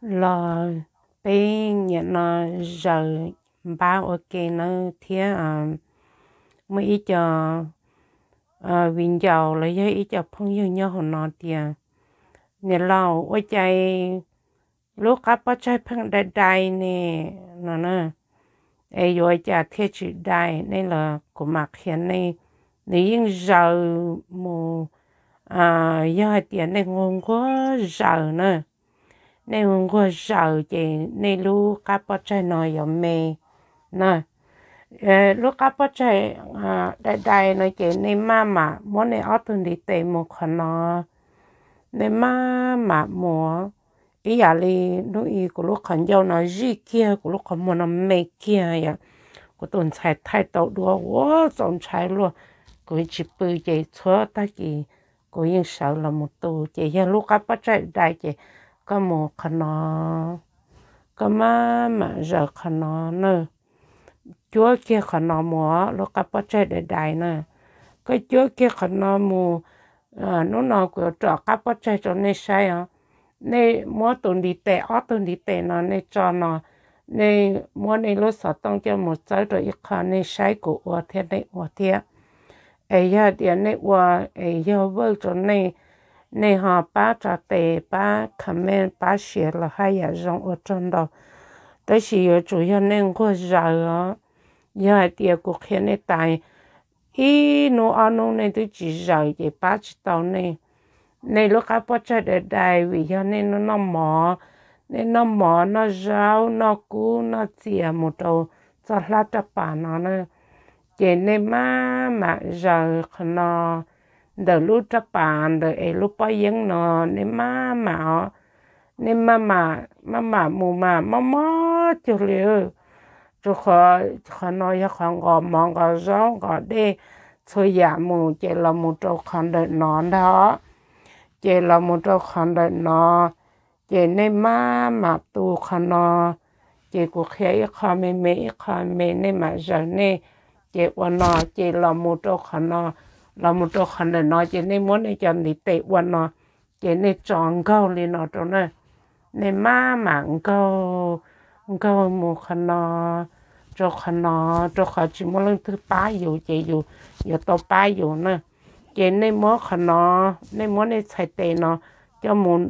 los peb nyiam no zaws npab ua ke na thiab. Muaj ib co viv ncaus los yog ib co phooj ywg nyob hauv no tias, niam laus, ua cas lub qab pob tsaig pheej dai dai ne no na, es yuav ua cas thiaj tsis dai? Nej los kuv mam qhia nej. Nws yeej zaws mus, yog hais tias nej nquag nquag zaws na, nej nquag nquag zaws ces nej lub qab pob tsaig no yuav me na. Lub qab pob tsaig dai dai no ces nej maj mam muab nej ob tug ntiv tes mus qhov no, nej maj mam mus, ib yam li hnub i kuv lub qhov ncauj no zij kiag, kuv lub qhov muag no me kiag yom. Kuv tus ntxhais thaij tau dua ua txaus ntshai luaj, kuv tsis pw ces txhua tag kis kuv yeej sawv los mus tu. Ces yog lub qab pob tsaig dai ces koj mus qhov no, koj maj mam zaws qhov no na, cuab kiag qhov no mus, lub qab pob tsaig dai dai na, koj cuab kiag qhov no mus. Hnub no kuv yuav rov qab pob tsaig rau nej saib os. Nej muab tus ntiv tes, ob tug ntiv tes no nej tso no, nej muab nej lub xov tooj coj mus txawb rau ib qho, nej saib kuv ua thiab nej ua thiab. Es yog tias nej ua es yog vawj rau nej, nej ho pab tsa tes, pab comment, pab share los haj yam zoo ua tsaug ntau. Tab sis yuav tsum yog nej nquag zaws os. Yog hais tias kuv qhia nej tas ib hnub ob hnub nej twb tsis zaws ces pab tsis tau nej. Nej lub qab pob tsaig dai dai vim yog nej noj mov, nej noj mov, noj zaub, noj kub, noj txias mus rau txoj hlab raj pas no na. Ces nej maj mam zaws qhov no, ntawm lub raj pas ntawm es lub pob yeeb no, nej maj mam os, nej maj mam, maj mam mus mas mob mob cuag li. Rau qhov, qhov no yog qhov nqos mov nqos zaub nqos dej txhua yam mus ces los mus rau qhov ntawm no ntag. Ces los mus rau qhov ntawm no, ces nej maj mam tu qhov no. Ces kuv qhia ib qho me me ib qho me, nej mam zaws nej. Ces ua no, ces los mus rau qhov no, los mus rau qhov ntawm no ces nej muab nej cov ntiv tes ua no, ces nej tso nkaug li no rau na. Nej maj mam nkaug, nkaug mus qhov no rau qhov no, rau qhov tsis muaj leej twg pab yus ces yus yuav tau pab yus na. Ces nej muab qhov no, nej muab nej txhais tes no coj mus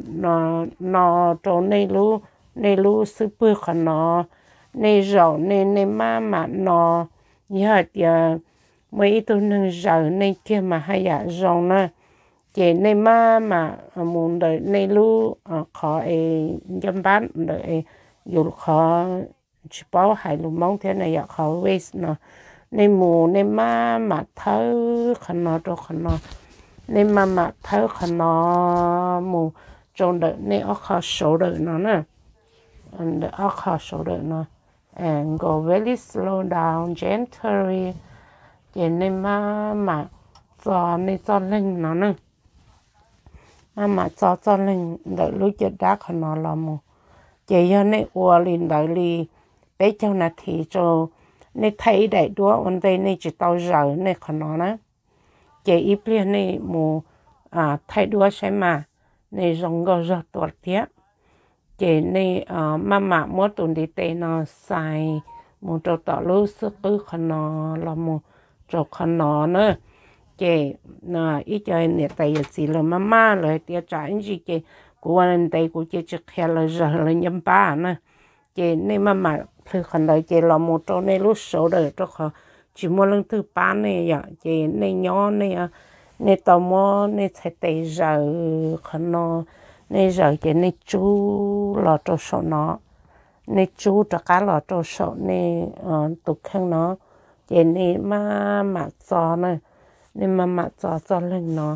no rau nej lub, nej lub xub pwg qhov no, nej zaum nej, nej maj mam no. Yog hais tias muaj ib tug neeg zaws nej kiag mas haj yam zoo na. Ces nej maj mam mus ntawm nej lub qhov es ncaj npab ntawm yus qhov, tsis paub hais lus Hmoob thiab na, yog qhov waist no, nej mus nej maj mam thawb qhov no rau qhov no, nej maj mam thawb qhov no mus rau ntawm nej ob qho shoulder no na, ntawm ob qho shoulder no, and go very slow down gently. Ces nej maj mam txo nej txoj leeg no na, maj mam txo txoj leeg ntawm lub caj dab qhov no los mus. Ces yog nej ua li ntawd li peb caug nas this rau, nej thaij ib daim duab ua ntej nej tsis tau zaws nej qhov no na. Ces ib pliag nej mus thaij duab saib mas nej zoo nkauj zog tuaj thiab. Ces nej maj mam muab tus ntiv tes no xais mus rau tom lub xub qwb qhov no los mus rau qhov no na. Ces ib co niam tais yawm txiv lawv maj maj lawv hais tias tsam ib ntsis ces kuv ua ntev kuv ces tsis qhia lawv zaws lawv ncaj npab na. Ces nej maj mam plhws qhov ntawd ces los mus rau nej lub shoulder rau qhov tsis muaj leej twg pab nej yom. Ces nej nyob nej, nej tau muab nej txhais tes zaws qhov no, nej zaws ces nej tsub los rau saum no, nej tsub rov qab los rau saum nej tus kheej no. Ces nej maj mam txo na, nej maj mam txo txoj leeg no,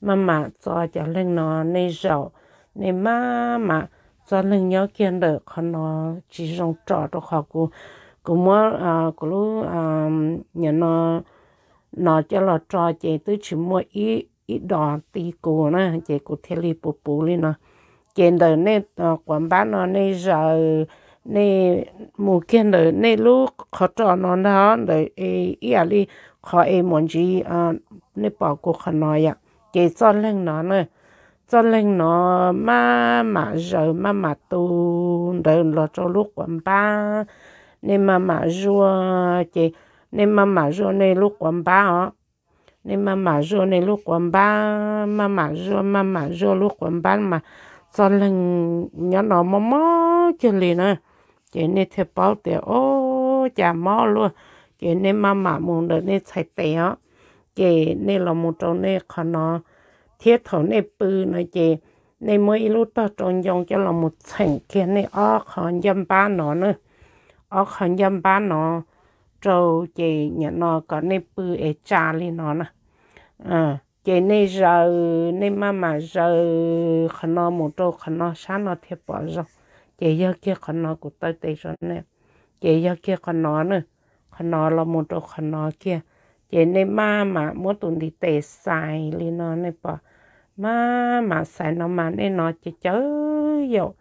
maj mam txo cov leeg no, nej zaum, nej maj mam txoj leeg nyob kiag ntawm qhov no, tsis zoo tso rau qhov kuv, kuv muab kuv lub, nyob no, no coj los tso ces twb tsis muaj ib dos ti kuv na, ces kuv thiaj li puv puv li no. Ces ntawm nej quav npab no nej zaws, nej mus kiag ntawm nej lub qhov ros no ntag, ntawm ib yam li qhov es mus ntsis, nej pom kuv qhov no yom, ces txoj leeg no na, txoj leeg no maj mam zaws maj mam tu ntawd los rau lub quav npab. Nej maj mam zuaj ces nej maj mam zuaj nej lub quav npab os. Nej maj mam zuaj nej lub quav npab, maj mam zuaj maj mam zuaj lub quav npab mas txoj leeg nyob no mob mob kiag li na. Ces nej thiaj paub tias, o, cas mob luaj. Ces nej maj mam mus ntawm nej txhais tes os. Ces nej los mus rau nej qhov no, thiab thaum nej pw no ces nej muab ib lub tog rau ncoo coj los mus txheem kiag nej ob qho ncaj npab no na, ob qho ncaj npab no rau, ces nim no kom nej pw es tsa li no na. Ces nej zaws, nej maj mam zaws qhov no mus rau qhov no sab no thiaj pom zoo. Ces yog kiag qhov no kuv taw tes rau nej, ces yog kiag qhov no na, qhov no los mus rau qhov no kiag. Ces nej maj mam muab tus ntiv tes xais li no, nej pom, maj mam xais no mas nej no ces cav yaum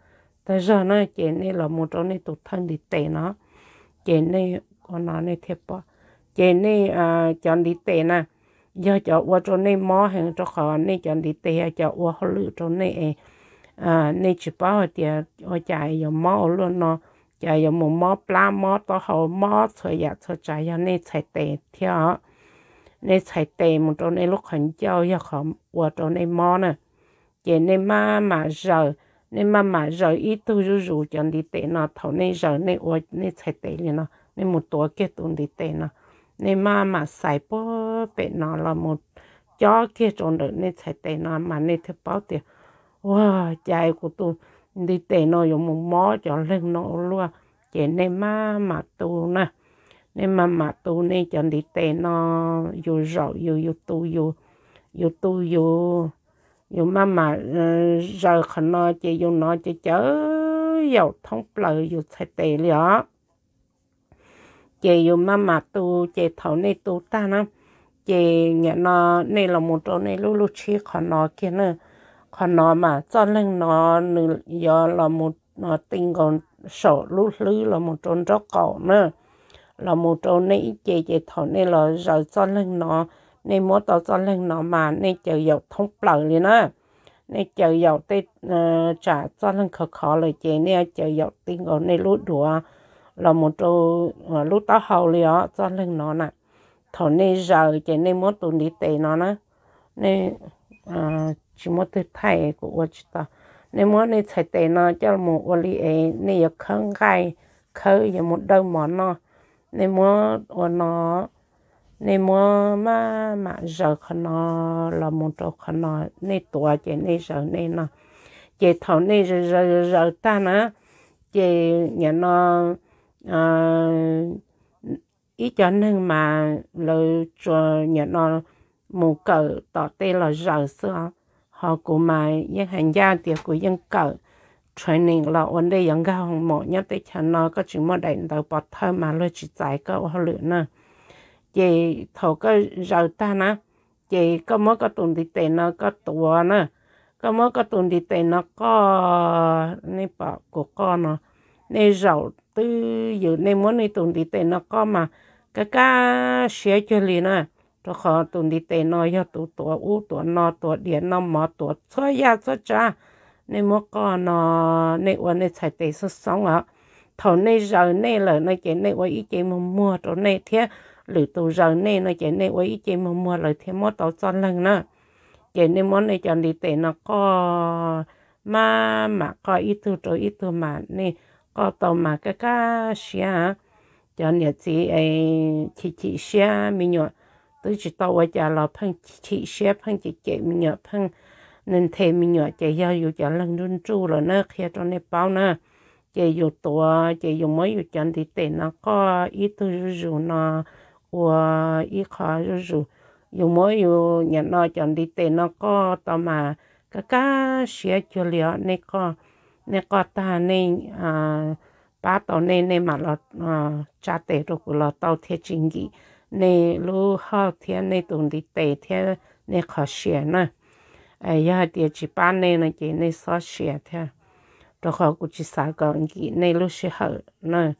tag zog na, ces nej los mus rau nej tus thawj ntiv tes no, ces nej ua no nej thiaj pom. Ces nej cov ntiv tes na, yog cov ua rau nej mob heev, rau qhov nej cov ntiv tes yog cov ua hauj lwm rau nej es nej tsis paub hais tias ua cas yuav mob ua luaj no, cas yuav mus mob plab mob taub hau mob txhua yam txhua tsav, yog nej txhais tes thiab os. Nej txhais tes mus rau nej lub qhov ncauj yog qhov ua rau nej mob na. Ces nej maj mam zaws, nej maj mam zaws ib tug zuj zus cov ntiv tes no. Thaum nej zaws nej ua nej txhais tes li no, nej mus tuav kiag tus ntiv tes no, nej maj mam xais puag pem no los mus cob kiag rau ntawm nej txhais tes no mas nej thiaj paub tias, ua cas kuv tus ntiv tes no yuav mus mob cov leeg no ua luaj. Ces nej maj mam tu na, nej maj mam tu nej cov ntiv tes no, yus zaum yus, yus tu yus, yus tu yus, yus maj mam zaws qhov no ces yus no ces cav yaum thoob plaws yus txhais tes li os. Ces yus maj mam tu, ces thaum nej tu tag na, ces nim no nej los mus rau nej lub lub tshib qhov no kiag na. Qhov no mas txoj leeg no nws yuav los mus ti nkaus saum lub hlwb los mus rau nraub qaum na, los mus rau nej ib ce. Ces thaum nej los zaws txoj leeg no, nej muab tau txoj leeg no mas nej cav yaum thoob plaws li na. Nej cav yaum tej tsam txoj leeg khov khov lawm ces nej cav yaum ti nkaus nej lub duav los mus rau lub taub hau li os txoj leeg no na. Thaum nej zaws ces nej muab tus ntiv tes no na, nej tsis muab twg thaij kuv ua tsis tau. Nej muab nej txhais tes no coj mus ua li es nej yuav khawb nqaij, khawb yuav mus dawb mov noj. Nej muab ua no, nej muab maj mam zaws qhov no los mus rau qhov no, nej tuav ces nej zaws nej no. Ces thaum nej zaws zaws zaws tag na, ces nim no ib co neeg mas lawv tsuas nim no mus kawm tom tej los zaws xwb os. Ho kuv mas yeej hais ncaj tias kuv yeej kawm training los ua ntej yuav nkag hoo maum nyob teb chaws no, koj tsis muaj daim ntawv pov thawj mas luag tsis txais koj ua hauj lwm na. Ces thaum koj zaws tag na, ces koj muab koj tus ntiv tes no koj tuav na, koj muab koj tus ntiv tes no qoj, nej pom kuv qoj no, nej zaum twj ywm nej muab nej tus ntiv tes no qoj mas kaj kaj siab cuag li na, rau qhov tus ntiv tes no yog tus tuav ub tuav no, tuav diav noj mov, tuav txhua yam txhua tsav. Nej muab qoj no, nej ua nej txhais tes xoob xoob os. Thaum nej zaws nej lawm no ces nej ua ib ce muag muag rau nej thiab, lwm tus zaws nej no ces nej ua ib ce muag muag lawv thiaj muab tau txoj leeg na. Ces nej muab nej cov ntiv tes no qoj, maj mam qoj ib tug rau ib tug mas nej qoj tau mas kaj kaj siab. Cov niam txiv chim chim siab me nyuam twb tsis tau ua cas los pheej chim siab, pheej cem cem me nyuam, pheej nthe me nyuam, ces yog yus cov leeg nruj nruj lawm na, qhia rau nej paub na. Ces yus tuav ces yus muab yus cov ntiv tes no qoj ib tug zuj zus no ua ib qho zuj zus. Yus muab yus nim no cov ntiv tes no qoj tau mas kaj kaj siab cuag li os. Nej qoj, nej qoj tag nej pab tau nej, nej mam los tsa tes rau kuv los tau thiaj tsis nkim nej lub hoj thiab nej tus ntiv tes thiab nej qhov siav na. Yog hais tias tsis pab nej no ces nej xob siav thiab, rau qhov kuv tsis xav kom nkim nej lub sij hawm na.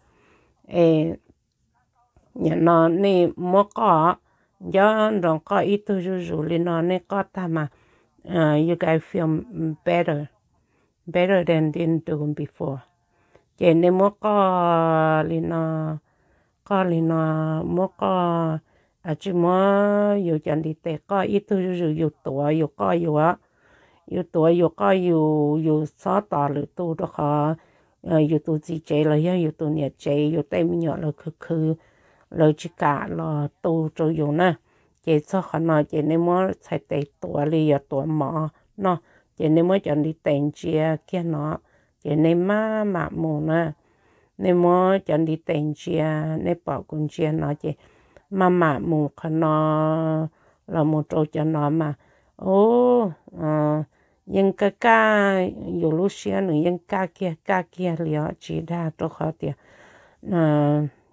Es nim no nej muab qoj, nco ntsoov qoj ib tug zuj zus li no, nej qoj tag mas you guys feel better, better than you do before. Ces nej muab qoj li no, qoj li no, muab qoj, tsis muab yus cov ntiv tes qoj, ib tug zuj zus yus tuav yus qoj yus, yus tuav yus qoj yus, yus txhob tos lwm tus rau qhov yus tus txiv tsev los yog yus tus niam tsev, yus tej me nyuam lawv khwv khwv, lawv tsis kam los tu rau yus na. Ces txog qhov no ces nej muab txhais tes tuav li yus tuav mov no, ces nej muab cov ntiv tes ntsia kiag no, ces nej maj mam mus na. Nej muab cov ntiv tes ntsia, nej pom kuv ntsia no ces maj mam mus qhov no los mus rau cov no mas, u, yeej kaj kaj, yus lub siab nws yeej kaj kiag kaj kiag li os, tsis dag rau qhov tias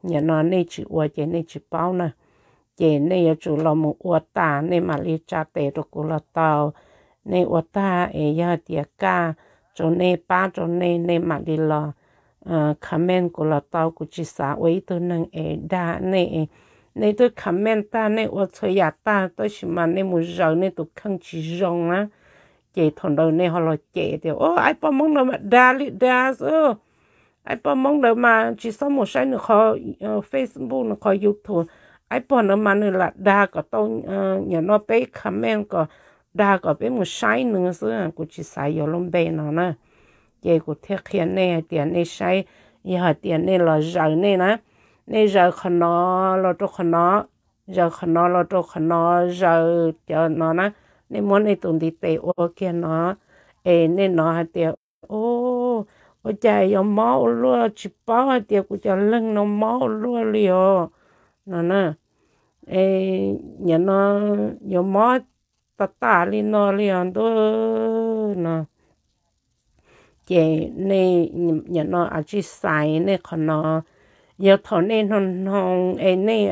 nim no nej tsis ua ces nej tsis paub na. Ces nej yuav tsum los mus ua tas nej mam li tsa tes rau kuv los tau. Nej ua tag es yog hais tias kaj rau nej, pab rau nej, nej mam li los comment kuv los tau. Kuv tsis xav ua ib tug neeg es dag nej. Nej twb comment tag, nej ua txhua yam tag tab sis mas nej mus zaws nej tus kheej tsis zoo na, ces thaum ntawd nej ho los cem tias, o, ib poj Hmoob ntawd mas dag li dag xwb. Ib poj Hmoob ntawd mas tsis txhob mus saib nws qhov Facebook, nws qhov YouTube. Ib poj ntawd mas nws lam dag kom tau, nim no peb comment kom dag kom peb mus saib nws xwb. Kuv tsis xav yuav lub npe no na. Ces kuv thiaj qhia nej hais tias nej saib, yog hais tias nej los zaws nej na, nej zaws qhov no los rau qhov no, zaws qhov no los rau qhov no, zaws cov no na, nej muab nej tus ntiv tes ua kiag no, es nej hnov hais tias, o, ua cas yuav mob ua luaj, tsis paub hais tias kuv cov leeg no mob ua luaj li os, no na. Nim no yuav mob tas tas li no li os ntuj no. Ces nej nim no a tsij xaiv nej qhov no, yog thaum nej hnoos hnoos es nej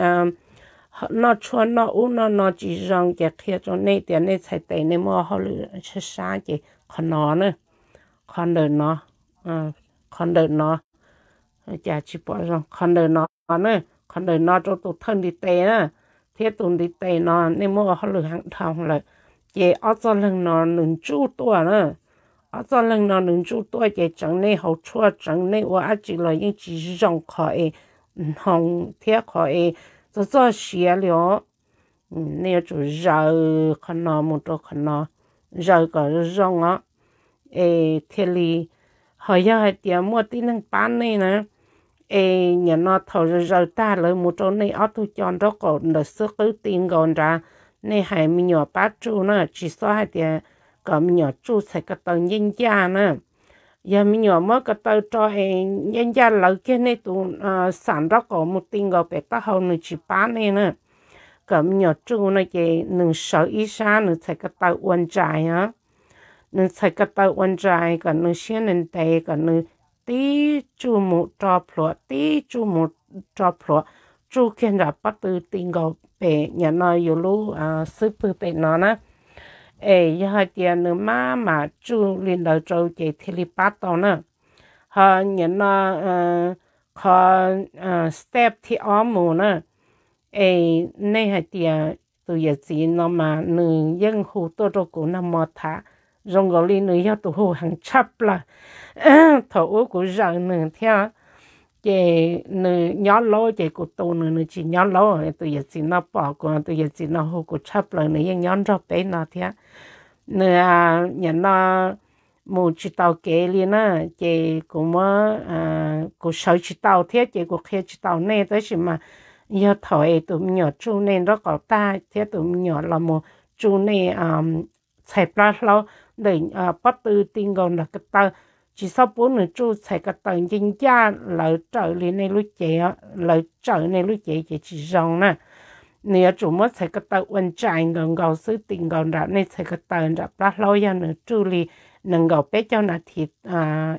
noj tshuaj noj ub noj no tsis zoo ces qhia rau nej tias nej txhais tes nej muaj hauj lwm sab sab ces qhov no na, qhov ntawm no, qhov ntawm no, cas tsis pom zoo, qhov ntawm no na, qhov ntawm no rau tus thawj ntiv tes na, thiab tus ntiv tes no nej muaj ua hauj lwm heev dhau lawm, ces ob txoj leeg no nws ntsuj tuaj na. Ob txoj leeg no nws ntsuj tuaj ces tseev nej haus tshuaj tseev nej ua dab tsi los yeej tsis zoo, qhov es hnoos thiab qhov es txog txoj siav li os. Nej yuav tsum zaws qhov no mus rau qhov no, zaws kom zoo os, es thiaj li, ho yog hais tias muaj tib neeg pab nej na, es nim no thaum zaws zaws tag lawv mus rau nej ob tug co nraub qaum ntawm xwb qwb ti nkaus nrad, nej hais me nyuam pab tsuj na, tsis txhob hais tias kom me nyuam tsuj txhais ko taw ncaj ncaj na. Yog me nyuam muab ko taw rau es ncaj ncaj lawv kiag nej tus xam nraub qaum mus ti nkaus pem taub hau nws tsis pab nej na. Kom me nyuam tsuj no ces nws sawv ib sab nws txhais ko taw ua ntsais os. Nws txhais ko taw ua ntsais kom nws siab ntev ntev kom nws tib tsuj mus rau plhuav, tib tsuj mus rau plhuav, tsuj kiag nram pob tw ti nkaus pem nim no yus lub xub pwg pem no na. Es yog hais tias nws maj mam tsuj li ntawd rau ces thiaj li pab tau na. Ho nim no qhov step thib ob mus na, es nej hais tias tus yawm txiv no mas nws yeej hu tuaj rau kuv nag hmo tham, zoo nkaus li nws yog tus hu heev tshaj plaws. Thaum ub kuv zaws nws thiab, ces nws nyob laub ces kuv tu nws, nws tsis nyob laub. Tus yawm txiv no pom kuv, tus yawm txiv no hu kuv tshaj plaws, nws yeej nyob nrog peb no thiab. Nws nim no mus tsis tau kev li na, ces kuv muab, kuv sawv tsis tau thiab ces kuv qhia tsis tau nej, tab sis mas yog thaum es tus me nyuam tsuj nej nraub qaum tag thiab tus me nyuam los mus tsuj nej txhais plab hlaub ntawm pob tw ti nkaus nram ko taw, tsis txhob pub nws tsuj txhais ko taw ncaj ncaj lawv raws li nej lub cev, lawv raws nej lub cev ces tsis zoo na. Nws yuav tsum muab txhais ko taw ua ntsais nkaus nkaus xwb, ti nkaus nram nej txhais ko taw nram plab hlaub, yog nws tsuj li nees nkaum peb caug nas this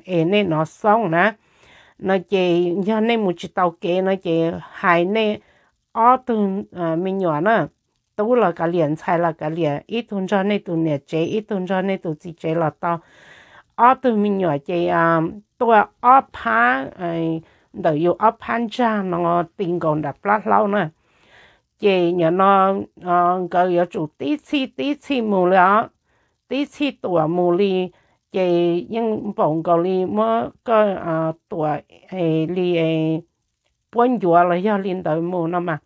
es nej hnov xoob na. No ces yog nej mus tsis tau kev no ces hais nej ob tug me nyuam na, tub los kav liam, ntxhais los kav liam, ib tug nrog nej tus niam tsev, ib tug nrog nej tus txiv tsev los tau. Ob tug me nyuam ces tuaj ob phab ntawm yus ob phab ntsag no ti nkaus nram plab hlaub na. Ces nim no nkawd yuav tsum tib txhij tib txhij mus li os. ib txhij tuam mus li, ces yeej npaum nkaus li muab koj tuam li puab ncuav los yog li ntawd mus no mas.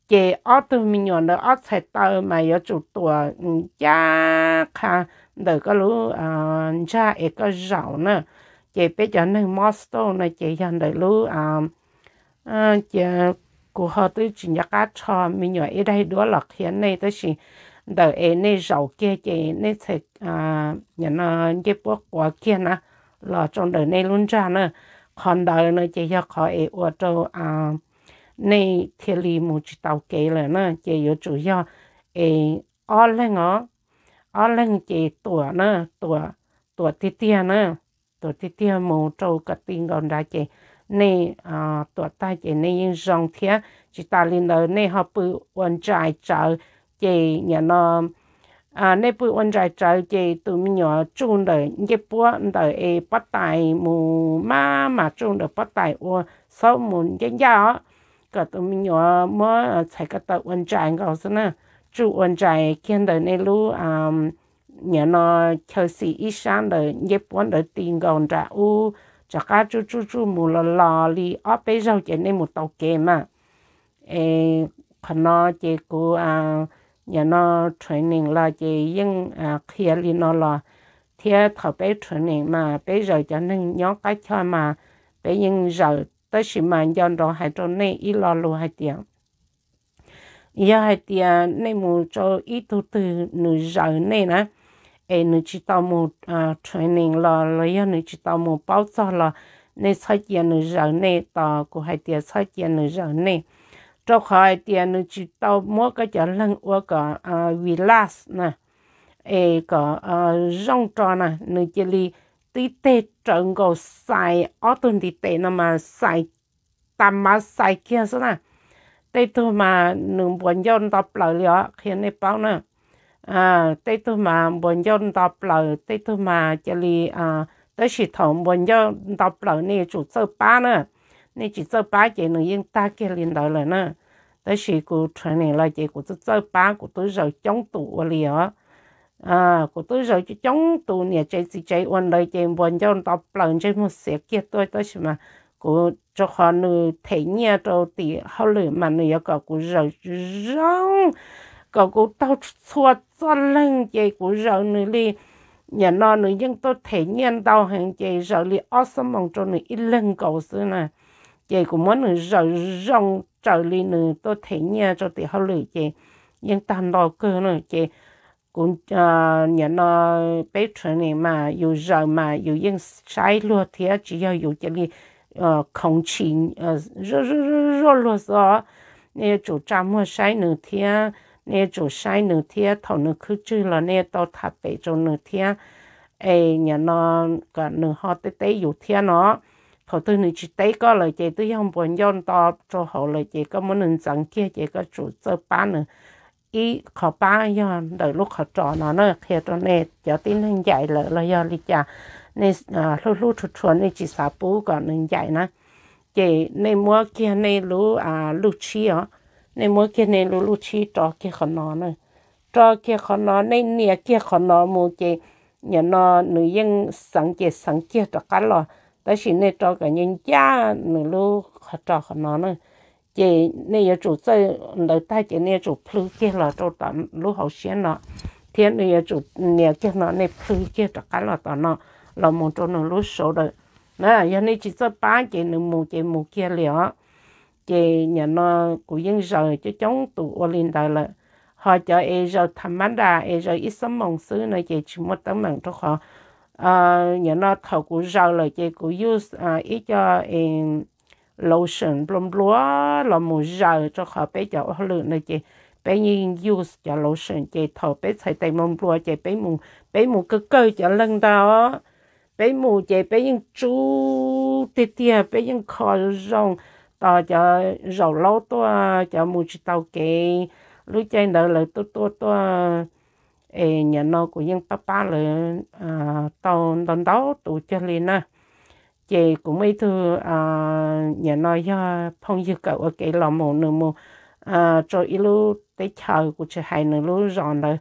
Ces ob tug me nyuam ntawd ob txhais taw mas yuav tsum tuam ncaj qha ntawm koj lub ntsag es koj zaum na. Ces peb cov neeg Mostow no ces yog ntawm lub, ces kuv ho twb tsis nco qab rho me nyuam ib daim duab los qhia nej, tab sis ntawm es nej zaum kiag ces nej txhais ncej puab quav kiag na los rau ntawm nej lub ntsag na. Qhov ntawd no ces yog qhov es ua rau nej thiaj li mus tsis tau kev lawm na. Ces yuav tsum yog es ob leeg os, ob leeg ces tuam na, tuam tiag tiag na, tuam tiag tiag mus rau kom ti nkaus nrad ces nej tuam tag ces nej yeej zoo thiab. Tsis tas li ntawd nej ho pw ua ntsais tsawv, ces nim no nej pw ua ntsais tsawv ces tus me nyuam tsuj ntawm ncej puab ntawm es pob tais mus maj mam tsuj ntawm pob tais ua, txhob mus ncaj ncaj os, kom tus me nyuam muab txhais ko taw ua ntsais nkaus xwb na. Tsuj ua ntsais kiag ntawm nej lub nim no chaw xis ib sab ntawm ncej puab ntawd ti nkaus nram ub, rov qab tsuj tsuj tsuj mus los los li ob peb zaug ces nej mus tau kev mas. Es qhov no ces kuv nim no training los ces yeej qhia li no los, thiab thaum peb training mas peb zaws cov neeg nyob qab choj mas peb yeej zaws, tab sis mas nco ntsoov hais rau nej ib lo lus hais tias, yog hais tias nej mus rau ib tug twg nws zaws nej na, es nws tsis tau mus training los los yog nws tsis tau mus paub txog los nej txhob cia nws zaws nej, tos kuv hais tias txhob cia nws zaws nej, rau qhov hais tias nws tsis tau muab koj cov leeg ua kom relax na, es kom zoo rau na, nws cia li tib teg rawv nkaus xais ob tug ntiv tes no mas xais tas mas xais kiag xwb na. Tej tug mas nws npuas ncauj nto plaws li os, qhia nej paub na. Tej tug mas npuas ncauj nto plaws, tej tug mas cia li, tab sis thaum npuas ncauj nto plaws nej yuav tsum txawj pab na. Nej tsis txawj pab ces nws yeej tag kiag li ntawd lawm na. Tab sis kuv training los ces kuv txawj txawj pab, kuv twb zaws coob tus ua li os. Kuv twb zaws coob tus niam tsev txiv tsev ua ntawd ces npuas ncauj nto plaws ntsej muag xiav kiag tuaj, tab sis mas kuv, rau qhov nws them nyiaj rau tim hauj lwm mas nws yuav kom kuv zaws zoo, kom kuv taug txhua txoj leeg ces kuv zaws nws li. Nim no nws yeej tuaj them nyiaj ntau heev ces zaws li ob xuab moos rau nws ib leeg nkaus xwb na. Ces kuv muab nws zaws zoo raws li nws tuaj them nyiaj rau tim hauj lwm ces yeej tag nto kawg na. Ces kuv, nim no peb training mas yus zaws mas yus yeej saib luag thiab, tsis yog yus cia li khoov tshis zuaj luag xwb os. Nej yuav tsum tsa muag saib nws thiab, nej yuav tsum saib nws thiab, thaum nws khwb tswg los nej yuav tau tham pem rau nws thiab, es nim no kom nws ho teb teb yus thiab no. Thaum twg nws tsis teb koj lawm ces twb yog npuas ncauj nto rau hauv lawm ces koj muab nws ntxeev kiag ces koj tsum txawj pab nws. Ib qhov pab yog ntawm lub qhov ros no na, qhia rau nej cov tib neeg ncaim lawm los yog li cas, nej hlub hlub rhuav rhuav nej tsis xav pub kom nws ncaim na, ces nej muab kiag nej lub luj tshib os, nej muab kiag nej lub luj tshib rau kiag qhov no na, rau kiag qhov no, nej nias kiag qhov no mus ces nim no nws yeej xeev ces xeev kiag rov qab los, tab sis nej rau kom ncaj ncaj nws lub qhov ros qhov no na. Ces nej yuav tsum txawj ntawd tag ces nej yuav tsum plhws kiag los rau tom lub hauv siab no, thiab nej yuav tsum nias kiag no nej plhws kiag rov qab los tom no, los mus rau nws lub shoulder na. Yog nej tsis txawj pab ces nws mus ces mus kiag li os. Ces nim no kuv yeej zaws coob coob tus ua li ntawd lawm. Ho cov es zaws tham mab das es zaws ib xuab moos xwb no ces tsis muaj teeb meem, rau qhov nim no thaum kuv zaws lawm ces kuv use ib co lotion nplua nplua los mus zaws, rau qhov peb cov ua hauj lwm no ces peb yeej use cov lotion ces thaum peb txhais tes nplua nplua ces peb mus kawg kawg cov leeg ntag. Peb mus ces peb yeej tsub tiag tiag, peb yeej kho zoo, tos cov zaum laub tuaj, cov mus tsis tau kev, lub caij ntawd lawv tuaj tuaj tuaj. Es nim no kuv yeej pab pab lawv tau ntau ntau tus cuag li na. Ces kuv muaj ib tug, nim no yog phooj ywg kawm ua kev los mus, nws mus rau ib lub teb chaws, kuv tsis hais nws lub zos ntawd,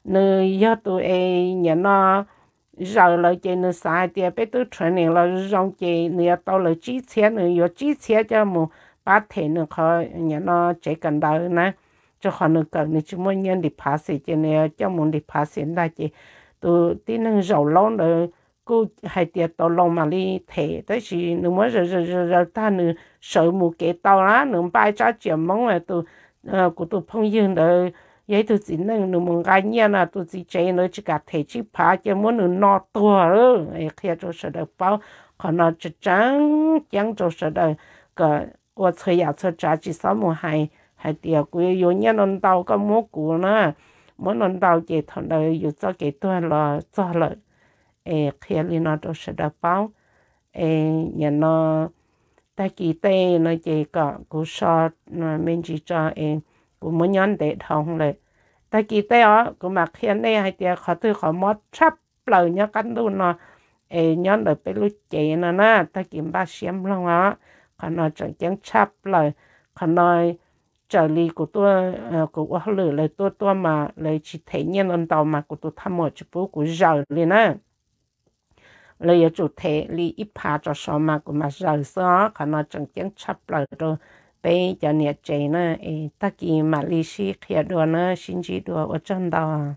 nws yog tus es nim no zaws lawm ces nws xav hais tias peb twb training los zoo ces nws yuav tau lawv tsib txhiab, nws yuav tsib txhiab coj mus pab them nws qhov nim no tsev kawm ntawv na. Rau qhov nws kawm nws tsis muaj nyiaj deposit ces nws yuav coj mus deposit ntag. Ces tus tib neeg zaum laub ntawd kuj hais tias tau loo mam li them, tab sis nws muab zaws zaws zaws zaws tag nws sawv mus kev tau na, nws npaj tsab tsiam Hmoob tus kuv tus phooj ywg ntawd yog ib tug txiv neej, nws mus nqa nyiaj no tus txiv tsev ntawd tsis kam them tsib phav ces muab nws no tuag lawm. Qhia rau sawv daws paub qhov no tseeb tseeb ceeb rau sawv daws kom ua txhua yam txhua tsav tsis txhob mus hais hais tias kuv yuav yuav nyiaj no ntau koj muab kuv na, muab no ntau ces thaum ntawd yus txoj kev tuag los txog lawm. Es qhia li no rau sawv daws paub. Es nim no tag kis tej no ces kom kuv so me ntsis tso es kuv muab nyob ntev dhau lawm. Tag kis tej os kuv mam qhia nej hais tias qhov twg qhov mob tshaj plaws nyob qab ntuj no es nyob ntawm peb lub cev no na, tag kis npaj siab mloog os. Qhov no tseem ceeb tshaj plaws. Qhov no raws li kuv tuaj, kuv ua hauj lwm lawv tuaj tuaj mas lawv tsis them nyiaj ntau ntau mas kuv tus thaj muam tsis pub kuv zaws li na. Lawv yuav tsum them li ib phav tso saud mas kuv mam zaws xwb os. Qhov no tseem ceeb tshaj plaws rau peb cov niam tsev na. Es tag kis mam li sib qhia dua na, sib ntsib dua, ua tsaug ntau.